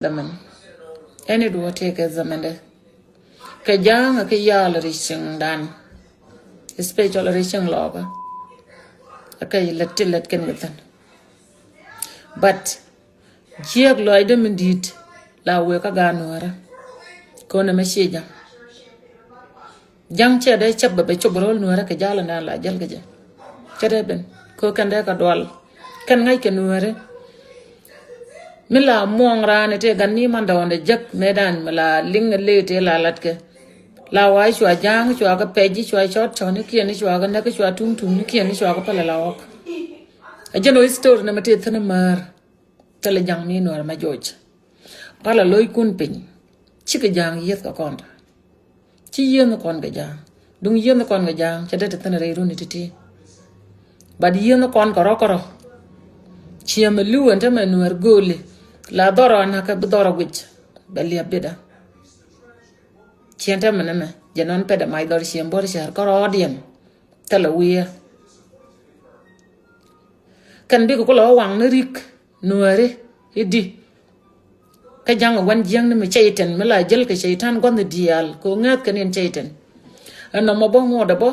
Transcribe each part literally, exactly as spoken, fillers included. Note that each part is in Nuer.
Zaman. Ɛn i̱ duɔ̱ɔ̱r tëë kɛ zamandɛ. Kɛ ja̱a̱ŋ kɛ yaal ri cieŋdan. Especially ri cieŋ lɔɔkä. Kɛ lät ti lät kɛn kɛ thin. But jiɛk lɔcdä mi di̱i̱t la wëë kä gaat Nuäärä. Kɔn ɛmɛ ciɛ ja̱ŋ. Ja̱ŋ cɛ dee cäp bɛ bɛ cop ro̱l Nuäärä kɛ ja̱l ɛn dan la jäl kɛ jɛ. Cɛ dee ben kɛ kɛn dee kɛ dual kɛn ŋa̱c kɛ Nuäärä. Mi la muɔ̱ɔ̱ŋ raan ɛ tëë gan ni man dɔɔndɛ jäk mëë dan mi la liŋ ɛ lëë tëë la latkɛ. La wa cua ja̱a̱ŋ cua kɛ pɛc cua cɔt cɔnikiɛn cua kɛ näk cua tuŋ tuŋnikiɛn cua kɛ pälɛ la ɣɔk. Ɛ jɛn ɔ history nɛ mɛ tëë thi̱n määr. Thilɛ ja̱ŋ mi Nuäär ma joc. Palɛ lo̱ckun piny. Cikɛ ja̱a̱ŋ yieth kɛ kɔn. Ci yieth ni kɔn kɛ ja̱a̱ŋ. Duŋ yieth ni kɔn kɛ ja̱a̱ŋ cɛ det ti thin rɛy runi ti̱ti̱. But yieth ni kɔn kɛ rɔ kɛ rɔ. Ciɛ mɛ li̱w ɛn te mɛ Nuäär gööli. La dhɔrɔ anakɛ bi dhɔrɔ guic. Bɛ liɛp bitdä. Ciɛ ɛn te mɛ ni mɛ jɛ nɔn pɛt ɛ mac dhɔr ciɛ buɔr cär kɛ rɔɔdiɛn. Thilɛ wi̱i̱. Kɛn bikɛ kulɛ wä waŋ ni rik Nuääri i̱di. Kä ja̱ŋ ɛ gua̱n jiäkni mi cɛytɛn mi la jäl kɛ cɛytan gua̱n ni diaal kɛ ɣöö ŋääth kɛ ni ɛn cɛytɛn. Ɛn nɔmɔ bä ŋuɔ̱t ɛ bä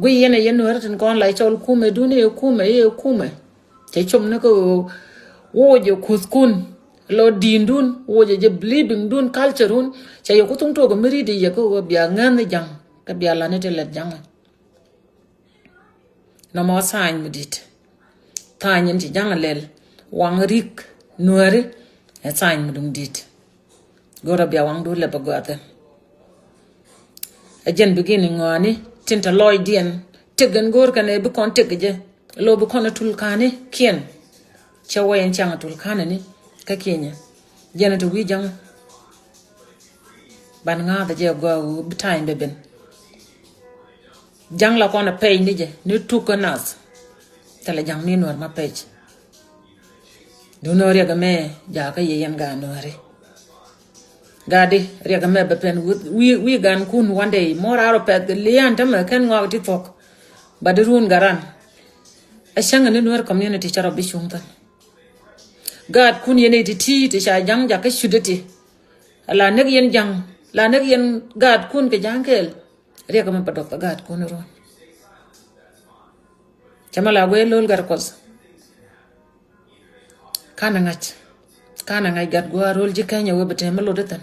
guiy yɛn ɛ yɛn Nuääri tin kɔn la cɔl kumɛ dun i̱ kumɛ i̱ kumɛ. Cɛ com ni kä ɣöö wuɔcɛ kuthkun lɔ di̱i̱ndun wuɔcɛ jɛ believing dun culture dun. Cɛ yɛ ku thuŋ tuɔɔk ɛ mi ri̱t i̱ yɛ kä ɣöö bia ŋääth ni ja̱ŋ kä bia la ni ti lɛt ja̱ŋ. Nɔmɔ tha̱a̱ny mi di̱t. Tha̱a̱ny in ci ja̱ŋ lɛl waŋ rik Nuääri. Ɛ tha̱a̱ny mi duŋ di̱t. Go̱rɛ bia waŋ du lɛp a gɔaa thi̱n. Ɛ jɛn bi gin iŋɔaani tin te lɔcdiɛn tëk in go̱o̱r kɛn ɛ bi kɔn tëk jɛ. Lo bi kɔn ɛ tul ka̱ni kiɛn. Cɛ wä yɛn caŋ ɛ tul ka̱ni ni kä kiɛnyɛ. Jɛn ɛ te wi̱i̱ ja̱ŋ. Ban ŋa̱a̱th jɛ gɔaa ɣöö bi ta̱a̱ny bɛ ben. Ja̱ŋ la kɔn a pɛc ni jɛ ni tuk kä nath. Thilɛ ja̱ŋ ni Nuäär ma pɛc. Duundɛ riɛk ɛmɛ jakä yɛ yɛn gaat Nuääri. Gaat di riɛk ɛmɛ bɛ pɛn wi̱i̱ wi̱i̱ gankun one day mɔ raar ɔ pɛth lian tämɛ kɛn ŋɔak ti thuɔ̱k. Ba di run garan. Ɛ cäŋ ni Nuäär community cä rɔ bi cuŋ thän. Gaatkun yɛn iti ti ti ca ja̱ŋ jakä cut iti. La näk yɛn ja̱ŋ la näk yɛn gaatkun kɛ ja̱ŋ kɛɛl. Riɛk mi pa dɔk kɛ gaatkun ruɔ̱n. Cɛ ma la guɛ lo̱l gat kuɔth. Kanɛ ŋa̱c kanɛ ŋa̱c gat gua̱a̱r ro̱l ji̱ kɛnyɛ wee bɛ tɛm mi lot ithin.